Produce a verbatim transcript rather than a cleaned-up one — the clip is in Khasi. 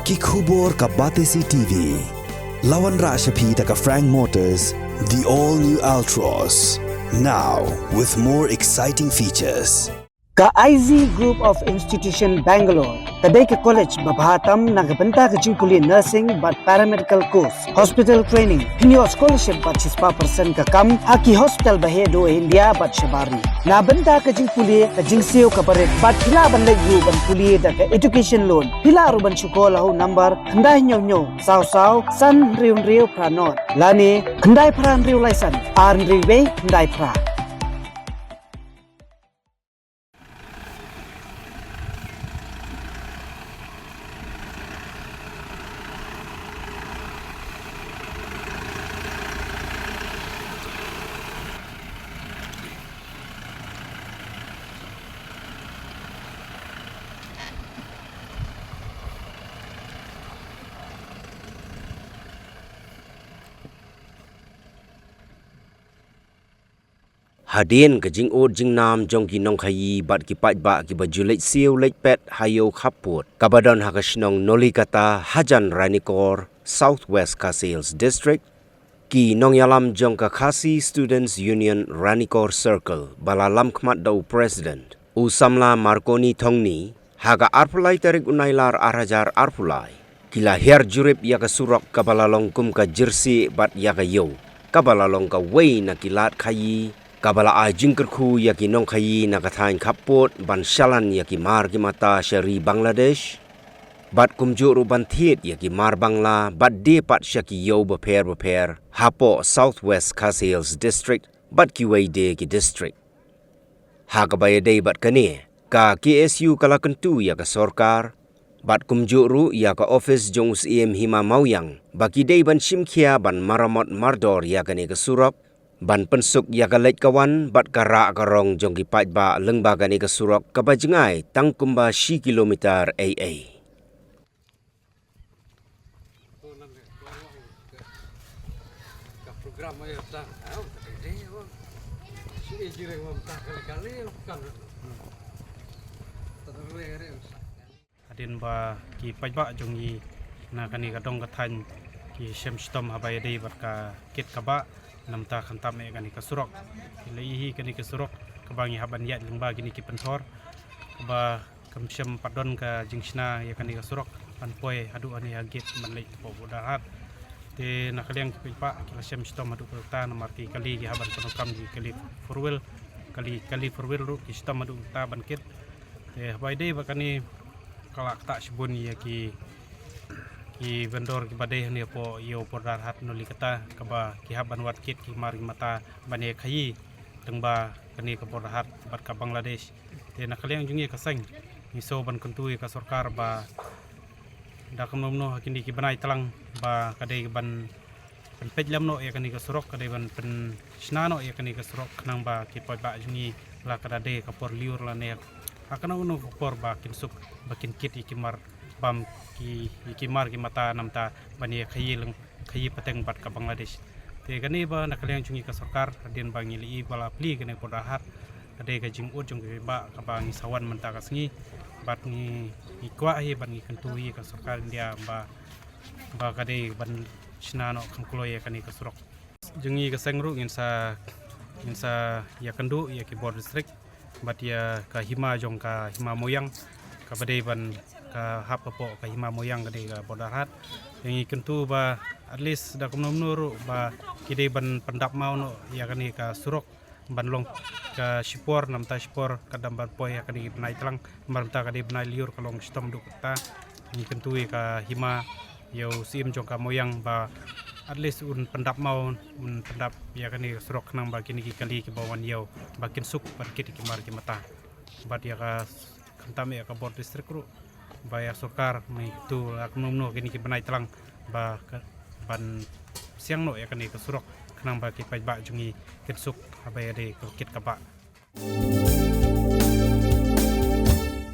Ki khubor ka Batesi T V. La wanrah sha phi da ka Frank Motors, the all new Altroz. Now with more exciting features. Ka I Z Group of Institution Bangalore ka dei ka college ba bha tam na ka bynta ka jingpule nursing bad paramedical course, hospital training, pynïoh scholarship bad shispah percent ka kam ha ki hospital ba heh duh India bad shabar ri. Na bynta ka jingpule, ka jingsiew kaba rit bad phi lah ban leit ruh ban pule da ka education loan. Phi lah ruh ban shu call ha u number khyndai hynñiew hynñiew saw saw san hynriew hynriew phra nod lane khyndai phra hynriew lai san ar hynriew wei khyndai phra. Hadien ka jingud jingnam jong ki nongkhaïi bad ki paidbah kiba ju leit siew leit peit ha ïew khappud kaba don ha ka shnong Nolikata hajan Ranikor, South West Khasi Hills District, ki nongïalam jong ka Khasi Students Union Ranikor Circle ba la lam khmat da u President, u samla Marconi Thongni, ha ka arphew lai tarik u Nailar ar hajar arphew lai, ki la hiar jurip ïa ka surok kaba la long kum ka jyrsieh bad ïa ka ïew kaba la long kawei na ki lad khaïi kaba la ai jingkyrkhu ïa ki nongkhaïi na ka thaiñ khappud ban shalan ïa ki mar ki mata sha ri Bangladesh, bad kumjuh ruh ban thied ïa ki mar Bangla bad die pat sha ki ïew bapher bapher hapoh South West Khasi Hills District bad kiwei de ki district. Ha kaba ïadei bad kane, ka K S U ka la kyntu ïa ka sorkar bad kumjuh ruh ïa ka ophis jong u Syiem Hima Mawïang ba ki dei ban shim khia ban maramot mardor ïa kane ka surok, ban pynsuk ïa ka leit ka wan bad ka rah ka rong jong ki paidbah lyngba kane ka surok kaba jngai tang kumba shi kilometer ei ei. Hadien ba ki paidbah jong ngi na kane ka dong ka thaiñ ki shem shitom haba ïadei bad ka kit ka bah, namar khamtam eh kane ka surok. Ki la ïohi kane ka surok kaba ngi hap ban ïaid lyngba kine ki pynthor kaba kam shym pat don ka jingshna ïa kane ka surok ban poi haduh hangne ha gate ban leit hapoh Borderhat. Te na ka liang ki paidbah ki la shem shitom haduh katta namar ki kali ki hap ban pyndonkam ki kali four wheel, kali, kali four wheel ruh ki shitom haduh katta ban kit. Te haba ïadei bad kane ka la ktah shibun ïa ki, ki vendor kiba dei hangne hapoh ïew Borderhat Nolikata kaba ki hap ban wad kit ki mar ki mata ban ïakhaïi lyngba kane ka Borderhat bad ka Bangladesh. Te na ka liang jong ngi ka seng ngi sngew ban kyntu ïa ka sorkar ba da kumno kumno ha kine ki bnai tlang ba ka dei ban pynpeit lem noh ïa kane ka surok, ka dei ban pynshna noh ïa kane ka surok khnang ba ki paidbah jong ngi la ka da dei ka por lyiur lane ha kano kano ka por ba kin suk ba kin kit ïa ki mar bam, ki, ïa ki mar ki mata namar ban ïakhaïi lyng, khaïi pateng bad ka Bangladesh. Te kane ba na ka liang jong ngi ka sorkar hadien ba ngi la ïohi ba la plie kane ka Borderhat, ka dei ka jingud jong ki paidbah kaba ngi sa wan mynta ka sngi bad ngi, ngi kwah hi bad ngi kyntu hi ka sorkar India ba, ba ka dei ban shna noh kham kloi ïa kane ka surok. Jong ngi ka seng ruh ngin sa, ngin sa ïakynduh ïa ki bor district bad ïa ka hima jong ka Hima Mawïang kaba dei ban ka hap hapoh ka Hima Mawïang ka dei ka Borderhat. Ïa ngi kyntu ba at least da kumno kumno ruh ba ki dei ban pyndap maw noh ïa kane ka surok ban long ka shipor, namar shipor ka dang ban poi ha kane ka bnai tlang, namar mynta ka dei bnai lyiur ka long shitom haduh katta. Ngi kyntu ïa ka hima, ïa u Syiem jong ka Mawïang ba at least un pyndap maw, un pyndap ïa kane ka surok khnang ba kine ki kali kiba wan ïew ba kin suk ban kit ïa ki mar ki mata. Bad ïa ka khamtam ïa ka bor district ruh ba ïa sorkar mynta la kumno kumno kine ki bnai tlang ba ka, ban siang noh ïa kane ka surok khnang ba ki paidbah jong ngi kin suk haba ïadei ka kit ka bah.